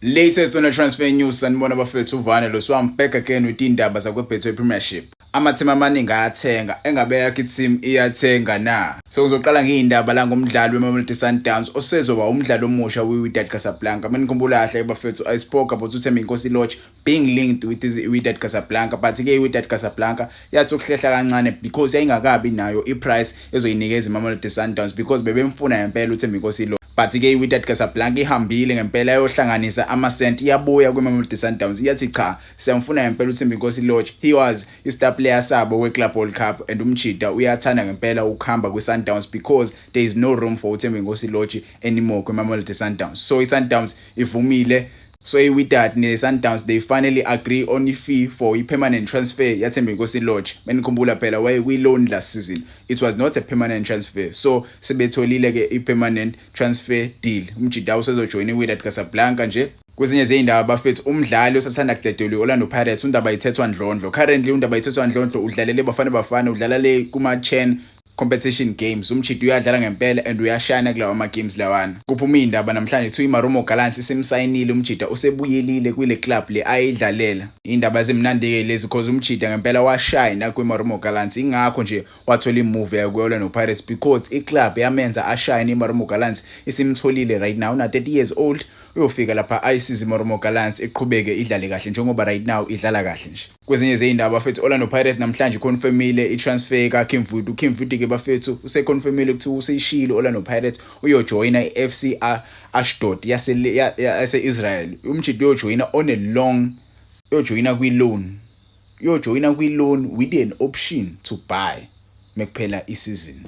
Latest on the transfer news, sanibona bafethu. Uvane lo, so I'm back again with indaba zakwe-Betway Premiership. Amateam amaningi ayathenga, engabe yakho i-team iyathenga na? So ngizoqala ngey'ndaba la ngomdlali weMamelodi Sundowns osezoba umdlali omusha we-Wydad Casablanca. Manikhumbula kahle bafethu, I spoke about uThembinkosi Lorch being linked with i-Wydad Casablanca, but-ke i-Wydad Casablanca yathi ukuhlehla kancane because yayingakabi nayo i-price ezoyinikeza iMamelodi Sundowns, because bebemfuna ngempela uThembinkosi Lorch. But-ke i-Wydad Casablanca ihambile ngempela yayohlanganisa amasenti, iyabuya kwiMamelodi Sundowns, iyathi cha, siyamfuna ngempela uThembinkosi Lorch. He was i-star player sabo kwe-Club World Cup and umjida uyathanda ngempela ukuhamba kwi-Sundowns because there is no room for uThembinkosi Lorch anymore kwiMamelodi Sundowns. So i-Sundowns ivumile. So i-Wydad ne-Sundowns, they finally agree on i-fee for i-permanent transfer yaThembinkosi Lorch. Menikhumbula phela waye kwi-loan last season, it was not a permanent transfer. So sebetholile-ke i-permanent transfer deal, umjida usezojoyina i-Wydad Casablanca nje. Kwezinye zey'ndaba bafethu, umdlali osathanda kudedelwa i-Orlando Pirates, uNdabayithethwa Ndlondlo. Currently uNdabayithethwa Ndlondlo udlalele Bafana Bafana, udlala le kuma-CHAN competition games. Umjidi uyadlala ngempela and uyashayina kulawa ama-games lawana. Kuphuma iy'ndaba namhlanje, kuthiwa iMarumo Gallants isimsayinile umjida, usebuyelile kwile club le ayidlalela. Iy'ndaba ezimnandi-ke lezi 'cause umjida ngempela washayina kwiMarumo Gallants, ingakho nje wathola i-move yayo kwi-Orlando Pirates, because i-club yamenza ashayine. IMarumo Gallants isimtholile right now, una-30 years old, uyofika lapha ayisize iMarumo Gallants iqhubeke idlale kahle njengoba right now idlala kahle nje. Kwezinye zey'ndaba bafethu, Orlando Pirates namhlanje iconfirmile i-transfer kaKimvuidi. UKimvuidi-ke bafethu useconfirmile ukuthi useyishilo Orlando Pirates, uyojoyina i-FC Ashdod yase-Israel. Umjidi uyojoyina on a long, uyojoyina kwi-loan, uyojoyina kwi-loan with an option to buy mekuphela isizini.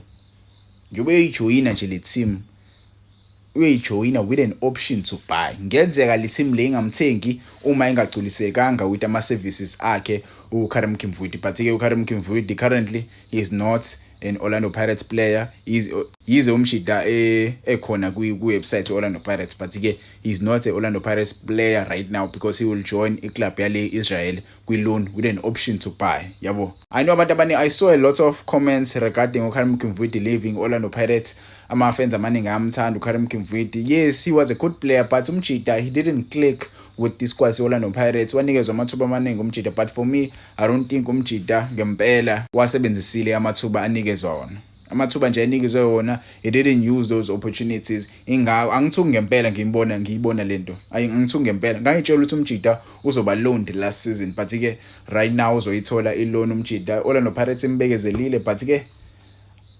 Njengoba eyijoyina nje le team, uyoyijoyina with an option to buy. Ngenzeka le team le ingamthengi uma ingagculisekanga with ama-services akhe uKarim Kimvuidi. But-ke uKarim Kimvuidi currently he is not an Orlando Pirates player. Yize umshida ekhona kwi-website Orlando Pirates, but-ke he is not a Orlando Pirates player right now because he will join i-club yale Israel kwi-loan with an option to buy, yabo. I know abantu abaningi, I saw a lot of comments regarding uKarim Kimvuidi leaving Orlando Pirates. Ama-fans amaningi ayamthanda uKarim Kimvuidi. Yes, he was a good player, but umjida he didn't click with this squad se-Orlando Pirates. Wanikezwa amathuba amaningi umjida, but for me I don't think umjida ngempela wasebenzisile amathuba anikezwa wona. Amathuba nje anikezwe wona, he didn't use those opportunities. Ingakho angithuki ngempela ngimbona, ngiyibona lento, angithuki ngempela. Ngangitshela ukuthi umjida uzoba loaned last season, but ke right now uzoyithola i-loan umjida. Orlando Pirates imbekezelile, but ke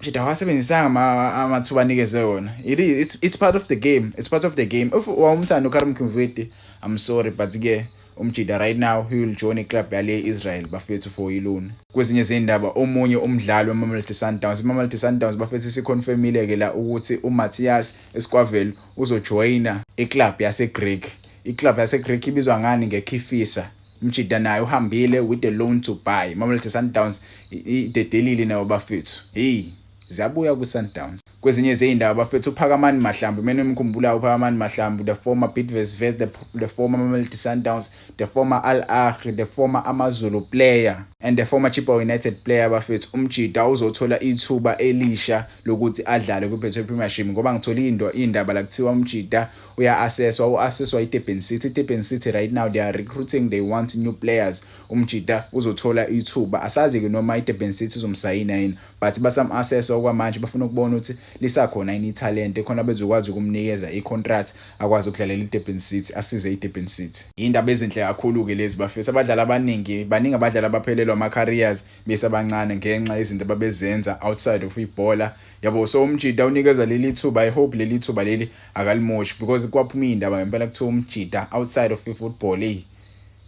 umjida awasebenzisanga amathuba anikeze wona. It is it's, it's part of the game, it's part of the game. If wawumthanda uKarim Kimvuidi, I'm sorry, but ke umjida right now he will join i-club yale Israel bafethu for i-loan. Kwezinye zendaba, omunye umdlali weMamelodi Sundowns, iMamelodi Sundowns bafethu isiconfirmile ke la ukuthi uMatias Esquivel uzojoyina i-club yase-Greek. I-club yase-Greek ibizwa ngani? NgeKifisa. Umjida naye uhambile with the loan to buy. Mamelodi Sundowns idedelile nayo bafethu, hey, ziyabuya ku-Sundowns. Kwezinye zey'ndaba bafethu, uPhakamani Mahlambi, mina emkhumbulayo uPhakamani Mahlambi, the former Bidvest Wits, the former Mamelodi Sundowns, the former Al Ahly, the former AmaZulu player and the former Chippa United player bafethu, umjida uzothola ithuba elisha lokuthi adlale kwi-Betway Premiership, ngoba ngithola into indaba la kuthiwa umjida uya-assesswa, u-assesswa i-Durban City. I-Durban City right now they are recruiting, they want new players. Umjida uzothola ithuba. Asazi-ke noma i-Durban City uzomsayina yini, but basam-assesswa okwamanje, bafuna ukubona ukuthi lisakhona yini ithalente khona bezokwazi ukumnikeza i-contract, akwazi ukudlalela i-Durban City, asize i-Durban City. Indaba ezinhle kakhulu-ke lezi bafethu. Abadlali abaningi, baningi abadlali abaphelelwa ama-careers besabancane ngenxa yezinto ababezenza outside of ibhola, yabo. So umjida unikezwa leli thuba. I hope leli thuba leli akalimoshi, because kwaphuma iy'ndaba ngempela kuthiwa umjida outside of i-football, eyi,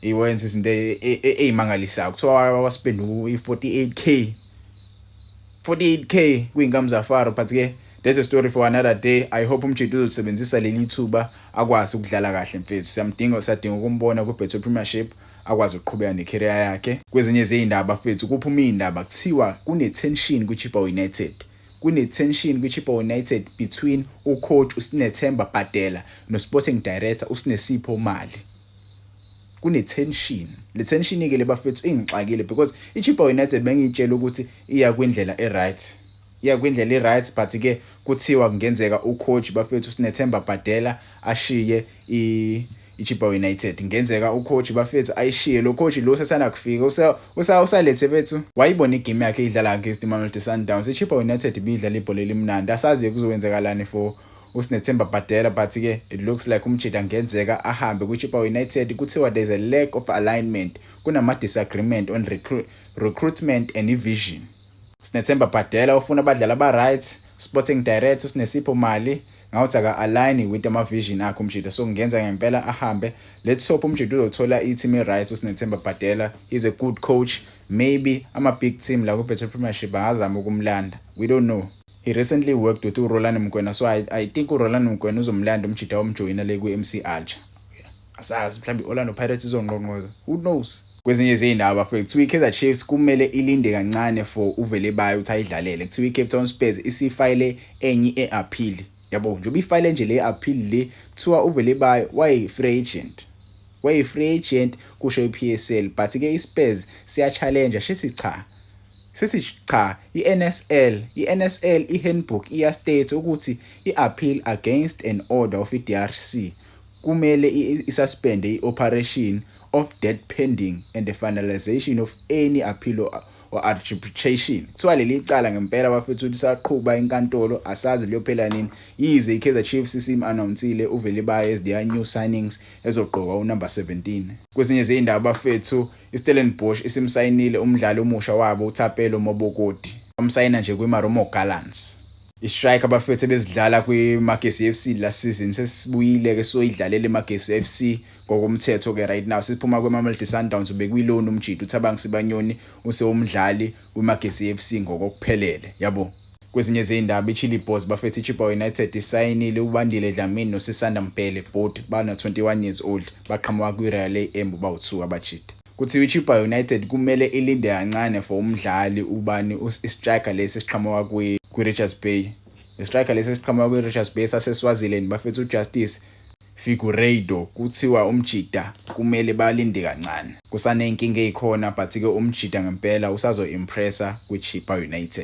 iwenza izinto ey'mangalisayo. Kuthiwa waspend i-48K, 48K kwiy'nkamzafaro, but-ke that's a story for another day. I hope umjida uzosebenzisa leli thuba akwazi ukudlala kahle mfethu. Siyamdinga, siyadinga ukumbona kwi-Betway Premiership, akwazi ukuqhubeka ne-career yakhe. Kwezinye zey'ndaba bafethu, kuphuma iy'ndaba kuthiwa kune-tension kwi-Chippa United, kune-tension kwi-Chippa United between u-coach uSinethemba Badela no-sporting director uSinesipho Mali. Kune-tension. Le tension-ke le bafethu ingixakile because i-Chippa United bengiyitshela ukuthi iya kwindlela e-right, iya kwindlela e-right, but-ke kuthiwa kungenzeka u-coach bafethu uSinethemba Badela ashiye iChippa United. Ngenzeka ucoach, bafethu, ayishiye lo coach lo sesana kufika usalethe bethu wayibona igame yakhe idlala against iMamelodi Sundowns. IChippa United ibidlala ibhola elimnandi. Asazi kuzowenzakalani for uSinethemba Badela, but ke it looks like umjita ngenzeka ahambe kwiChippa United. Kuthiwa there's a lack of alignment, kunama disagreement on recruitment and vision. Sinethemba Badela ufuna abadlali aba-right, sporting director uSinesipho Mali ngawuthi aka-align with ama-vision akhe umjita, so kungenza ngempela ahambe. Let's hope umjita uzothola i-team e-right. USinethemba Badela is a good coach, maybe ama-big team la ku-Betway Premiership angazama ukumlanda, we don't know. He recently worked with uRolani Mokwena, so I think uRolani Mokwena uzomlanda umjita, wamjoyina le kwi-MC Alger. Asazi, mhlawumbe i-Orlando Pirates izongqongqoza, who knows. Kwezinye izindaba, bafethu, kuthiwa i-Kaizer Chiefs kumele ilinde kancane for uVelebayi ukuthi ayidlalele. Kuthiwa i-Cape Town Spurs isifayile enye e-appeal, yabo, njengoba ifayile nje le appeal le, kuthiwa uVelebayi wayi-free agent, wayi-free agent kusho i-PSL, but ke i-Spurs siya-challenge, shithi cha, sithi cha, i-NSL, i-NSL i-handbook iya-state ukuthi i-appeal against an order of i-DRC kumele isuspend i-operation of that pending and the finalization of any appeal or arbitration. Kuthiwa leli cala ngempela, bafethu, lisaqhuba inkantolo, asazi liyophela nini, yize i-Kaizer Chiefs isim-announcile uVelebayi as their new signings ezogqoka unumber 17. Kwezinye izindaba, bafethu, iStellenbosch isimsayinile umdlali omusha wabo uThapelo Mobokodi, bamsayina nje kwiMarumo Gallants. I-striker, bafethu, ebezidlala kwiMagesi FC last season sesibuyile ke soyidlalela iMagesi FC ngokomthetho ke right now, siphuma kweMamelodi Sundowns, ubekwi-loan umjita uThabang Sibanyoni, usewumdlali weMagesi FC ngokuphelele, yabo. Kwezinye izindaba, iChilli Boys, bafethu, iChippa United isayinile uBandile Dlamini noSisanda Mbhele, both bana 21 years old, baqhamuka kwi-Royal AM, bawu2 abajita. Kuthiwa iChippa United kumele ilinde kancane for umdlali ubani, i-striker lesi esiqhamuka kwi-Richards Bay, i-striker lesi esiqhamuka kwi-Richards Bay saseSwaziland, bafethu, uJustice Figueiredo. Kuthiwa umjida kumele balinde kancane, kusaney'nkinga ey'khona, but-ke umjida ngempela usazo-impressa kwi-Chippa United.